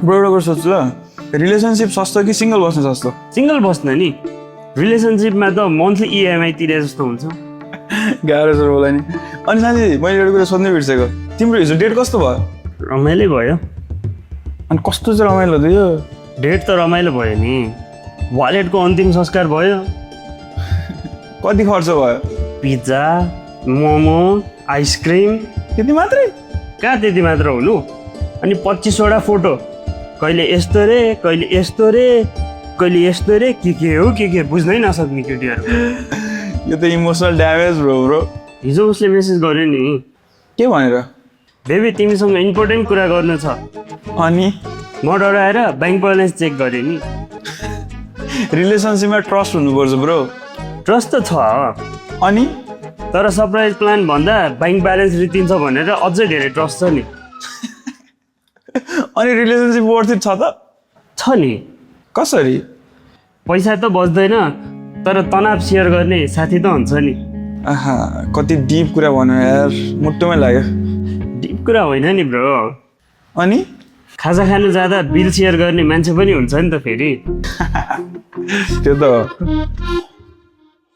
bro एउटा कुरा सोध्छु ल रिलेसनसिप सस्तो कि सिङ्गल बस्नु सस्तो सिङ्गल बस्न नि रिलेसनसिपमा त मन्थली इएमआई तिरे जस्तो हुन्छ गाह्रो छ होला नि अनि साथी मैले एउटा कुरा सोध्नै बिर्सेको तिम्रो हिजो डेट कस्तो भयो रमाइलो भयो अनि कस्तो चाहिँ रमाइलो थियो डेट त रमाइलो भयो नि वालेटको अन्तिम संस्कार भयो कति खर्च भयो पिज्जा मोमो आइसक्रिम त्यति मात्रै कहाँ त्यति मात्र हुनु अनि 25वटा फोटो कहिले यस्तो रे कहिले यस्तो रे कहिले यस्तो रे के हो के बुझ्नै नसक्ने केटीहरू यो त इमोसनल ड्यामेज ब्रो हिजो उसले मेसेज गर्यो नि के भनेर बेबी तिमीसँग इम्पोर्टेन्ट कुरा गर्नु छ अनि म डराएर ब्याङ्क ब्यालेन्स चेक गरेँ नि रिलेसनसिपमा ट्रस्ट हुनुपर्छ ब्रो ट्रस्ट त छ अनि तर सरप्राइज प्लान भन्दा ब्याङ्क ब्यालेन्स रितिन्छ भनेर अझै धेरै ट्रस्ट छ नि अनि रिलेसनसिप वर्थ इट छ त छ नि कसरी पैसा त बच्दैन तर तनाव सेयर गर्ने साथी त हुन्छ नि आहा कति डिप कुरा भन्यो यार मुटुमै लाग्यो डिप कुरा होइन नि ब्रो अनि खाजा खानु जाँदा बिल सेयर गर्ने मान्छे पनि हुन्छ नि त फेरि त्यो त हो